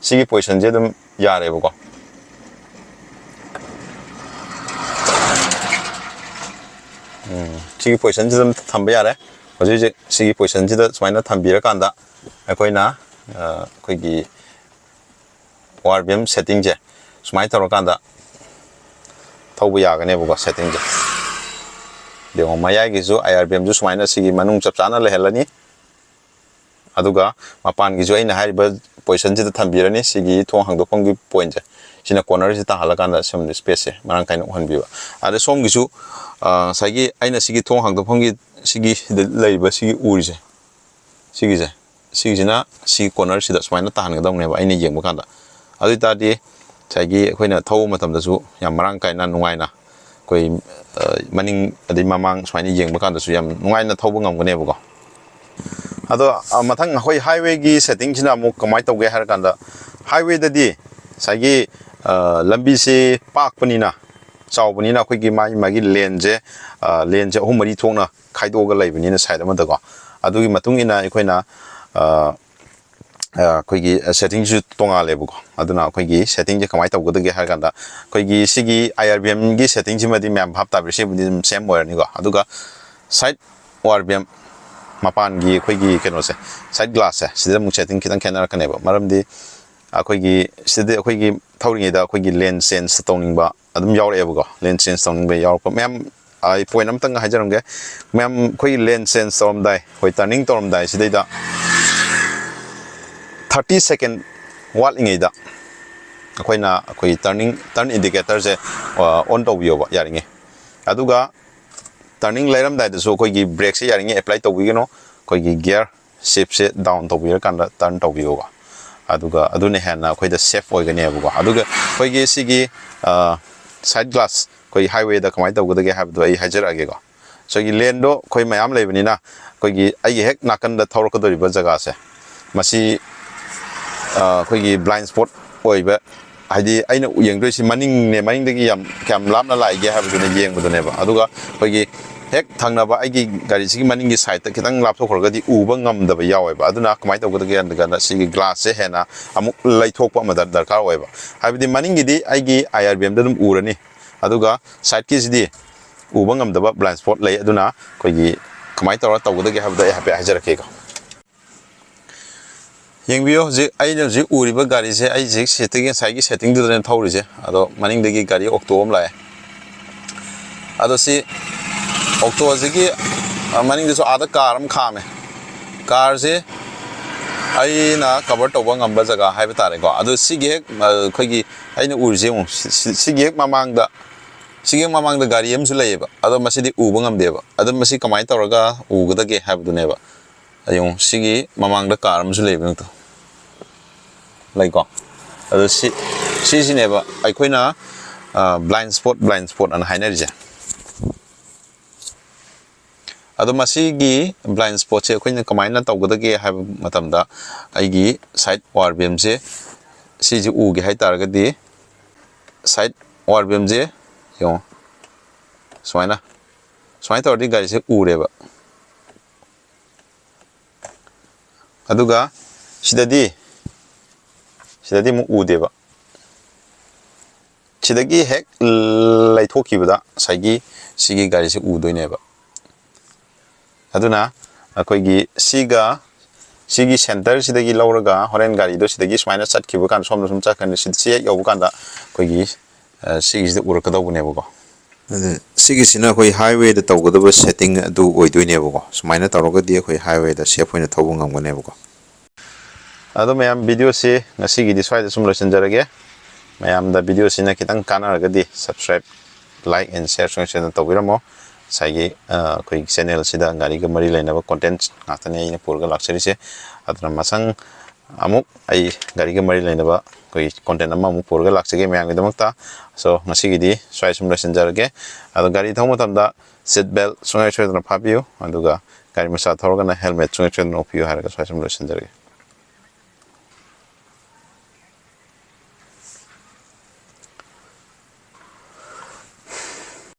ꯁꯤꯒꯤ ꯄꯣꯖꯤꯁꯟꯁꯦ ꯑꯗꯨꯝ ꯌꯥꯔꯦꯕꯀꯣ꯫ ꯎꯝ, ꯁꯤꯒꯤ ꯄꯣꯖꯤꯁꯟꯁꯤꯗ ꯑꯗꯨꯝ ꯊꯝꯕ ꯌꯥꯔꯦ꯫ ꯍꯧꯖꯤꯛ ꯍꯧꯖꯤꯛ ꯁꯤꯒꯤ ꯄꯣꯖꯤꯁꯟꯁꯤꯗ ꯁꯨꯃꯥꯏꯅ ꯊꯝꯕꯤꯔꯀꯥꯟꯗ ꯑꯩꯈꯣꯏꯅ, ꯑ, ꯑꯩꯈꯣꯏꯒꯤ ꯑꯥꯔ ꯕꯤ ꯑꯦꯝ ꯁꯦꯠꯇꯤꯡꯁꯦ ꯁꯨꯃꯥꯏꯅ ꯇꯧꯔꯀꯥꯟꯗ ꯊꯧꯕ ꯌꯥꯒꯅꯦꯕꯀꯣ, ꯁꯦꯠꯇꯤꯡꯁꯦ꯫ ꯌꯦꯡꯉꯣ, ꯃꯌꯥꯏꯒꯤꯁꯨ ꯑꯥꯏ ꯑꯥꯔ ꯕꯤ ꯑꯦꯝꯁꯨ ꯁꯨꯃꯥꯏꯅ ꯁꯤꯒꯤ ꯃꯅꯨꯡ ꯆꯞ ꯆꯥꯅ ꯂꯩꯍꯜꯂꯅꯤ꯫ ꯑꯗꯨꯒ ꯃꯄꯥꯟꯒꯤꯁꯨ ꯑꯩꯅ ꯍꯥꯏꯔꯤꯕ ꯄꯣꯖꯤꯁꯟꯁꯤꯗ ꯊꯝꯕꯤꯔꯅꯤ꯫ ꯁꯤꯒꯤ ꯊꯣꯡ ꯍꯥꯡꯗꯣꯛꯐꯝꯒꯤ ꯄꯣꯏꯟꯠꯁꯦ, ꯁꯤꯅ ꯀꯣꯔꯅꯔꯁꯤ ꯇꯥꯍꯜꯂꯀꯥꯟꯗ ꯁꯨꯝ ꯁ꯭ꯄꯦꯁꯁꯦ ꯃꯔꯥꯡ ꯀꯥꯏꯅ ꯎꯍꯟꯕꯤꯕ꯫ ꯑꯗ ꯁꯣꯝꯒꯤꯁꯨ, ꯑ, ꯉꯁꯥꯏꯒꯤ ꯑꯩꯅ ꯁꯤꯒꯤ ꯊꯣꯡ ꯍꯥꯡꯗꯣꯛꯐꯝꯒꯤ ꯁꯤꯒꯤ ꯁꯤꯗ ꯂꯩꯔꯤꯕ ꯁꯤꯒꯤ ꯎꯔꯤꯁꯦ, ꯁꯤꯒꯤꯁꯦ, ꯁꯤꯒꯤꯁꯤꯅ ꯁꯤ ꯀꯣꯔꯅꯔꯁꯤꯗ ꯁꯨꯃꯥꯏꯅ ꯇꯥꯍꯟꯒꯗꯧꯅꯦꯕ ꯑꯩꯅ ꯌꯦꯡꯕ ꯀꯥꯟꯗ꯫ ꯑꯗꯨ ꯑꯣꯏ ꯇꯥꯔꯗꯤ ꯉꯁꯥꯏꯒꯤ ꯑꯩꯈꯣꯏꯅ ꯊꯧꯕ ꯃꯇꯝꯗꯁꯨ ꯌꯥꯝ ꯃꯔꯥꯡ ꯀꯥꯏꯅ ꯅꯨꯡꯉꯥꯏꯅ ꯑꯩꯈꯣꯏ, ꯑ, ꯃꯅꯤꯡ ꯑꯗꯩ ꯃꯃꯥꯡ ꯁꯨꯃꯥꯏꯅ ꯌꯦꯡꯕ ꯀꯥꯟꯗꯁꯨ ꯌꯥꯝ ꯅꯨꯡꯉꯥꯏꯅ ꯊꯧꯕ ꯉꯝꯒꯅꯦꯕꯀꯣ꯫ ꯑꯗꯣ, ꯑ, ꯃꯊꯪ ꯑꯩꯈꯣꯏ ꯍꯥꯏꯋꯦꯒꯤ ꯁꯦꯠꯇꯤꯡꯁꯤꯅ ꯑꯃꯨꯛ ꯀꯃꯥꯏꯅ ꯇꯧꯒꯦ ꯍꯥꯏꯔ ꯀꯥꯟꯗ, ꯍꯥꯏꯋꯦꯗꯗꯤ ꯉꯁꯥꯏꯒꯤ, ꯑ, ꯂꯝꯕꯤꯁꯦ ꯄꯥꯛꯄꯅꯤꯅ, ꯆꯥꯎꯕꯅꯤꯅ ꯑꯩꯈꯣꯏꯒꯤ ꯃꯥꯒꯤ, ꯃꯥꯒꯤ ꯂꯦꯟꯁꯦ, ꯑ, ꯂꯦꯟꯁꯦ ꯑꯍꯨꯝ ꯃꯔꯤ ꯊꯣꯛꯅ ꯈꯥꯏꯗꯣꯛꯑꯒ ꯂꯩꯕꯅꯤꯅ ꯁꯥꯏꯠ ꯑꯃꯗꯀꯣ, ꯑꯗꯨꯒꯤ ꯃꯇꯨꯡ ꯏꯟꯅ ꯑꯩꯈꯣꯏꯅ, ꯑ, ꯑ, ꯑꯩꯈꯣꯏꯒꯤ ꯁꯦꯠꯇꯤꯡꯁꯤꯁꯨ ꯇꯣꯡꯉꯥꯜꯂꯦꯕꯀꯣ꯫ ꯑꯗꯨꯅ ꯑꯩꯈꯣꯏꯒꯤ ꯁꯦꯠꯇꯤꯡꯁꯦ ꯀꯃꯥꯏꯅ ꯇꯧꯒꯗꯒꯦ ꯍꯥꯏꯔ ꯀꯥꯟꯗ, ꯑꯩꯈꯣꯏꯒꯤ ꯁꯤꯒꯤ ꯑꯥꯏ ꯑꯥꯔ ꯕꯤ ꯑꯦꯝꯒꯤ ꯁꯦꯠꯇꯤꯡꯁꯤꯃꯗꯤ ꯃꯌꯥꯝ ꯚꯥꯞ ꯇꯥꯕꯤꯔꯦ, ꯁꯤꯕꯨꯗꯤ ꯑꯗꯨꯝ ꯁꯦꯝ ꯑꯣꯏꯔꯅꯤꯀꯣ꯫ ꯑꯗꯨꯒ ꯁꯥꯏꯠ ꯑꯣ ꯑꯥꯔ ꯕꯤ ꯑꯦꯝ ꯃꯄꯥꯟꯒꯤ ꯑꯩꯈꯣꯏꯒꯤ ꯀꯩꯅꯣꯁꯦ, ꯁꯥꯏꯠ ꯒ꯭ꯂꯥꯁꯁꯦ, ꯁꯤꯗ ꯑꯃꯨꯛ ꯁꯦꯠꯇꯤꯡ ꯈꯤꯇꯪ ꯈꯦꯠꯅꯔꯛꯀꯅꯦꯕ꯫ ꯃꯔꯝꯗꯤ ꯑꯩꯈꯣꯏꯒꯤ ꯁꯤꯗꯗꯤ ꯑꯩꯈꯣꯏꯒꯤ ꯊꯧꯔꯤꯉꯩꯗ ꯑꯩꯈꯣꯏꯒꯤ ꯂꯦꯟ ꯆꯦꯟꯖ ꯇꯧꯅꯤꯡꯕ ꯑꯗꯨꯝ ꯌꯥꯎꯔꯛꯑꯦꯕꯀꯣ꯫ ꯂꯦꯟ ꯆꯦꯟꯖ ꯇꯧꯅꯤꯡꯕ ꯌꯥꯎꯔꯛꯄ ꯃꯌꯥꯝ, ꯑꯩ ꯄꯣꯏꯟꯠ ꯑꯃꯇꯪꯒ ꯍꯥꯏꯖꯔꯝꯒꯦ꯫ ꯃꯌꯥꯝ ꯑꯩꯈꯣꯏꯒꯤ ꯂꯦꯟ ꯆꯦꯟꯖ ꯇꯧꯔꯝꯗꯥꯏ, ꯑꯩꯈꯣꯏ ꯇꯔꯅꯤꯡ ꯇꯧꯔꯝꯗꯥꯏ ꯁꯤꯗꯩꯗ ꯊꯥꯔꯇꯤ ꯁꯦꯀꯦꯟ ꯋꯥꯠꯂꯤꯉꯩꯗ ꯑꯩꯈꯣꯏꯅ ꯑꯩꯈꯣꯏꯒꯤ ꯇꯔꯅꯤꯡ, ꯇꯔꯟ ꯏꯟꯗꯤꯀꯦꯇꯔꯁꯦ ꯑꯣꯟ ꯇꯧꯕꯤꯌꯣꯕ ꯌꯥꯔꯤꯉꯩ꯫ ꯑꯗꯨꯒ ꯇꯔꯅꯤꯡ ꯂꯩꯔꯝꯗꯥꯏꯗꯁꯨ ꯑꯩꯈꯣꯏꯒꯤ ꯕ꯭ꯔꯦꯛꯁꯦ ꯌꯥꯔꯤꯉꯩ ꯑꯦꯄ꯭ꯂꯥꯏ ꯇꯧꯕꯤꯒꯅꯨ꯫ ꯑꯩꯈꯣꯏꯒꯤ ꯒꯤꯌꯔ ꯁꯤꯐꯁꯦ ꯗꯥꯎꯟ ꯇꯧꯕꯤꯔꯀꯥꯟꯗ ꯇꯔꯟ ꯇꯧꯕꯤꯌꯣꯕ꯫ ꯑꯗꯨꯒ ꯑꯗꯨꯅ ꯍꯦꯟꯅ ꯑꯩꯈꯣꯏꯗ ꯁꯦꯐ ꯑꯣꯏꯒꯅꯦꯕꯀꯣ꯫ ꯑꯗꯨꯒ ꯑꯩꯈꯣꯏꯒꯤ ꯁꯤꯒꯤ, ꯑ, ꯁꯥꯏꯠ ꯒ꯭ꯂꯥꯁ ꯑꯩꯈꯣꯏ ꯍꯥꯏꯋꯦꯗ ꯀꯃꯥꯏꯅ ꯇꯧꯒꯗꯒꯦ ꯍꯥꯏꯕꯗꯣ ꯑꯩ ꯍꯥꯏꯖꯔꯛꯑꯒꯦꯀꯣ꯫ ꯉꯁꯥꯏꯒꯤ ꯂꯦꯟꯗꯣ ꯑꯩꯈꯣꯏ ꯃꯌꯥꯝ ꯂꯩꯕꯅꯤꯅ, ꯑꯩꯈꯣꯏꯒꯤ ꯑꯩꯒꯤ ꯍꯦꯛ ꯅꯥꯀꯟꯗ ꯊꯧꯔꯛꯀꯗꯧꯔꯤꯕ ꯖꯒꯥꯁꯦ, ꯃꯁꯤ, ꯑ, ꯑꯩꯈꯣꯏꯒꯤ ꯕ꯭ꯂꯥꯏꯟ ꯁ꯭ꯄꯣꯠ ꯑꯣꯏꯕ, ꯍꯥꯏꯗꯤ ꯑꯩꯅ ꯌꯦꯡꯗꯣꯏꯁꯤ ꯃꯅꯤꯡꯅꯦ, ꯃꯅꯤꯡꯗꯒꯤ ꯌꯥꯝ, ꯀꯌꯥꯝ ꯂꯥꯞꯅ ꯂꯥꯛꯏꯒꯦ ꯍꯥꯏꯕꯗꯨꯅ ꯌꯦꯡꯕꯗꯨꯅꯦꯕ꯫ ꯑꯗꯨꯒ ꯑꯩꯈꯣꯏꯒꯤ ꯍꯦꯛ ꯊꯪꯅꯕ ꯑꯩꯒꯤ ꯒꯥꯔꯤꯁꯤꯒꯤ ꯃꯅꯤꯡꯒꯤ ꯁꯥꯏꯠꯇ ꯈꯤꯇꯪ ꯂꯥꯞꯊꯣꯛꯈ꯭ꯔꯒꯗꯤ ꯎꯕ ꯉꯝꯗꯕ ꯌꯥꯎꯋꯦꯕ꯫ ꯑꯗꯨꯅ ꯀꯃꯥꯏꯅ ꯇꯧꯒꯗꯒꯦ ꯍꯥꯏꯔ ꯀꯥꯟꯗ, ꯁꯤꯒꯤ ꯒ꯭ꯂꯥꯁꯁꯦ ꯍꯦꯟꯅ ꯑꯃꯨꯛ ꯂꯩꯊꯣꯛꯄ ꯑꯃ ꯗꯔ-, ꯗꯔꯀꯥꯔ ꯑꯣꯏꯌꯦꯕ꯫ ꯍꯥꯏꯕꯗꯤ ꯃꯅꯤꯡꯒꯤꯗꯤ ꯑꯩꯒꯤ ꯑꯥꯏ ꯑꯥꯔ ꯕꯤ ꯑꯦꯝꯗ ꯑꯗꯨꯝ ꯎꯔꯅꯤ, ꯑꯗꯨꯒ ꯁꯥꯏꯠꯀꯤꯁꯤꯗꯤ ꯎꯕ ꯉꯝꯗꯕ ꯕ꯭ꯂꯥꯏꯟ ꯁ꯭ꯄꯣꯠ ꯂꯩ꯫ ꯑꯗꯨꯅ ꯑꯩꯈꯣꯏꯒꯤ ꯀꯃꯥꯏꯅ ꯇꯧꯔꯒ ꯇꯧꯒꯗꯒꯦ ꯍꯥꯏꯕꯗꯣ ꯑꯩ ꯍꯥꯏꯐꯦꯠ ꯍꯥꯏꯖꯔꯛꯀꯦꯀꯣ꯫ ꯌꯦꯡꯕꯤꯌꯨ, ꯍꯧꯖꯤꯛ ꯑꯩꯅ ꯍꯧꯖꯤꯛ ꯎꯔꯤꯕ ꯒꯥꯔꯤꯁꯦ, ꯑꯩ ꯍꯧꯖꯤꯛ ꯁꯤꯠꯇꯒꯤ ꯉꯁꯥꯏꯒꯤ ꯁꯦꯠꯇꯤꯡꯗꯨꯗꯅꯦ ꯊꯧꯔꯤꯁꯦ꯫ ꯑꯗꯣ ꯃꯅꯤꯡꯗꯒꯤ ꯒꯥꯔꯤ ꯑꯣꯛꯇꯣ ꯑꯃ ꯂꯥꯛꯑꯦ꯫ ꯑꯗꯣ ꯁꯤ ꯑꯣꯛꯇꯣꯁꯤꯒꯤ, ꯑ, ꯃꯅꯤꯡꯗꯁꯨ ꯑꯥꯗ ꯀꯥꯔ ꯑꯃ ꯈꯥꯝꯃꯦ꯫ ꯀꯥꯔꯁꯦ ꯑꯩꯅ ꯀꯚꯔ ꯇꯧꯕ ꯉꯝꯕ ꯖꯒꯥ ꯍꯥꯏꯕ ꯇꯥꯔꯦꯀꯣ꯫ ꯑꯗꯣ ꯁꯤꯒꯤ ꯍꯦꯛ, ꯑ, ꯑꯩꯈꯣꯏꯒꯤ ꯑꯩꯅ ꯎꯔꯤꯁꯦ ꯌꯦꯡꯉꯨ, ꯁꯤ-, ꯁꯤ-, ꯁꯤꯒꯤ ꯍꯦꯛ ꯃꯃꯥꯡꯗ, ꯁꯤꯒꯤ ꯍꯦꯛ ꯃꯃꯥꯡꯗ ꯒꯥꯔꯤ ꯑꯃꯁꯨ ꯂꯩꯌꯦꯕ꯫ ꯑꯗꯣ ꯃꯁꯤꯗꯤ ꯎꯕ ꯉꯝꯗꯦꯕ꯫ ꯑꯗꯣ ꯃꯁꯤ ꯀꯃꯥꯏꯅ ꯇꯧꯔꯒ ꯎꯒꯗꯒꯦ ꯍꯥꯏꯕꯗꯨꯅꯦꯕ꯫ ꯌꯦꯡꯉꯨ, ꯁꯤꯒꯤ ꯃꯃꯥꯡꯗ ꯀꯥꯔ ꯑꯃꯁꯨ ꯂꯩꯕ ꯌꯦꯡꯉꯨ꯫ ꯂꯩꯀꯣ꯫ ꯑꯗꯣ ꯁꯤ, ꯁꯤꯁꯤꯅꯦꯕ ꯑꯩꯈꯣꯏꯅ, ꯑ, ꯕ꯭ꯂꯥꯏꯟ ꯁ꯭ꯄꯣꯠ, ꯕ꯭ꯂꯥꯏꯟ ꯁ꯭ꯄꯣꯠ ꯑꯅ ꯍꯥꯏꯅꯔꯤꯁꯦ꯫ ꯑꯗꯣ ꯃꯁꯤꯒꯤ ꯕ꯭ꯂꯥꯏꯟ ꯁ꯭ꯄꯣꯠꯁꯦ ꯑꯩꯈꯣꯏꯅ ꯀꯃꯥꯏꯅ ꯇꯧꯒꯗꯒꯦ ꯍꯥꯏꯕ ꯃꯇꯝꯗ, ꯑꯩꯒꯤ ꯁꯥꯏꯠ ꯋꯥꯔ ꯕꯦꯝꯁꯦ ꯁꯤꯁꯦ ꯎꯒꯦ ꯍꯥꯏ ꯇꯥꯔꯒꯗꯤ, ꯁꯥꯏꯠ ꯋꯥꯔ ꯕꯦꯝꯁꯦ ꯌꯦꯡꯉꯣ, ꯁꯨꯃꯥꯏꯅ, ꯁꯨꯃꯥꯏꯅ ꯇꯧꯔꯗꯤ ꯒꯥꯔꯤꯁꯦ ꯎꯔꯦꯕ꯫ ꯑꯗꯨꯒ ꯁꯤꯗꯗꯤ, ꯁꯤꯗꯗꯤ ꯑꯃꯨꯛ ꯎꯗꯦꯕ꯫ ꯁꯤꯗꯒꯤ ꯍꯦꯛ ꯂꯩꯊꯣꯛꯈꯤꯕꯗ ꯉꯁꯥꯏꯒꯤ ꯁꯤꯒꯤ ꯒꯥꯔꯤꯁꯦ ꯎꯗꯣꯏꯅꯦꯕ꯫ ꯑꯗꯨꯅ ꯑꯩꯈꯣꯏꯒꯤ ꯁꯤꯒ ꯁꯤꯒꯤ ꯁꯦꯟꯇꯔꯁꯤꯗꯒꯤ ꯂꯧꯔꯒ ꯍꯣꯔꯦꯟ ꯒꯥꯔꯤꯗꯣ ꯁꯤꯗꯒꯤ ꯁꯨꯃꯥꯏꯅ ꯆꯠꯈꯤꯕ ꯀꯥꯟꯗ, ꯁꯣꯝꯗ ꯁꯨꯝ ꯆꯠꯈ꯭ꯔꯅꯤ, ꯁꯤ, ꯁꯤ ꯍꯦꯛ ꯌꯧꯕ ꯀꯥꯟꯗ ꯑꯩꯈꯣꯏꯒꯤ, ꯑ, ꯁꯤꯒꯤꯁꯤꯗ ꯎꯔꯛꯀꯗꯧꯕꯅꯦꯕꯀꯣ꯫ ꯑꯗ ꯁꯤꯒꯤꯁꯤꯅ ꯑꯩꯈꯣꯏ ꯍꯥꯏꯋꯦꯗ ꯇꯧꯒꯗꯕ ꯁꯦꯠꯇꯤꯡ ꯑꯗꯨ ꯑꯣꯏꯗꯣꯏꯅꯦꯕꯀꯣ꯫ ꯁꯨꯃꯥꯏꯅ ꯇꯧꯔꯒꯗꯤ ꯑꯩꯈꯣꯏ ꯍꯥꯏꯋꯦꯗ ꯁꯦꯐ ꯑꯣꯏꯅ ꯊꯧꯕ ꯉꯝꯒꯅꯦꯕꯀꯣ꯫ ꯑꯗꯣ ꯃꯌꯥꯝ, ꯚꯤꯗꯤꯑꯣꯁꯤ ꯉꯁꯤꯒꯤꯗꯤ ꯁ꯭ꯋꯥꯏꯗ ꯁꯨꯝ ꯂꯣꯏꯁꯤꯟꯖꯔꯒꯦ꯫ ꯃꯌꯥꯝꯗ ꯚꯤꯗꯤꯑꯣꯁꯤꯅ ꯈꯤꯇꯪ ꯀꯥꯟꯅꯔꯒꯗꯤ subscribe, like and share ꯁꯨꯡꯁꯣꯏ ꯁꯣꯏꯗꯅ ꯇꯧꯕꯤꯔꯝꯃꯣ꯫ ꯉꯁꯥꯏꯒꯤ, ꯑ, ꯑꯩꯈꯣꯏꯒꯤ ꯆꯦꯅꯦꯜꯁꯤꯗ ꯒꯥꯔꯤꯒ ꯃꯔꯤ ꯂꯩꯅꯕ ꯀꯣꯟꯇꯦꯟꯠ ꯉꯥꯛꯇꯅꯦ ꯑꯩꯅ ꯄꯨꯔꯒ ꯂꯥꯛꯆꯔꯤꯁꯦ꯫ ꯑꯗꯨꯅ ꯃꯊꯪ ꯑꯃꯨꯛ ꯑꯩ ꯒꯥꯔꯤꯒ ꯃꯔꯤ ꯂꯩꯅꯕ ꯑꯩꯈꯣꯏꯒꯤ ꯀꯣꯟꯇꯦꯟꯠ ꯑꯃꯃꯨꯛ ꯄꯨꯔꯒ ꯂꯥꯛꯆꯒꯦ ꯃꯌꯥꯝꯒꯤꯗꯃꯛꯇ꯫ So, ꯉꯁꯤꯒꯤꯗꯤ ꯁ꯭ꯋꯥꯏ ꯁꯨꯝ ꯂꯣꯏꯁꯤꯟꯖꯔꯒꯦ꯫ ꯑꯗꯣ ꯒꯥꯔꯤ ꯊꯧꯕ ꯃꯇꯝꯗ seat belt ꯁꯨꯡꯁꯣꯏ ꯁꯣꯏꯗꯅ ꯐꯥꯕꯤꯌꯨ, ꯑꯗꯨꯒ ꯒꯥꯔꯤ ꯃꯆꯥ ꯊꯧꯔꯒꯅ helmet ꯁꯨꯡꯁꯣꯏ ꯁꯣꯏꯗꯅ ꯎꯞꯄꯤꯌꯨ ꯍꯥꯏꯔꯒ ꯁ꯭ꯋꯥꯏ ꯁꯨꯝ ꯂꯣꯏꯁꯤꯟꯖꯔꯒꯦ꯫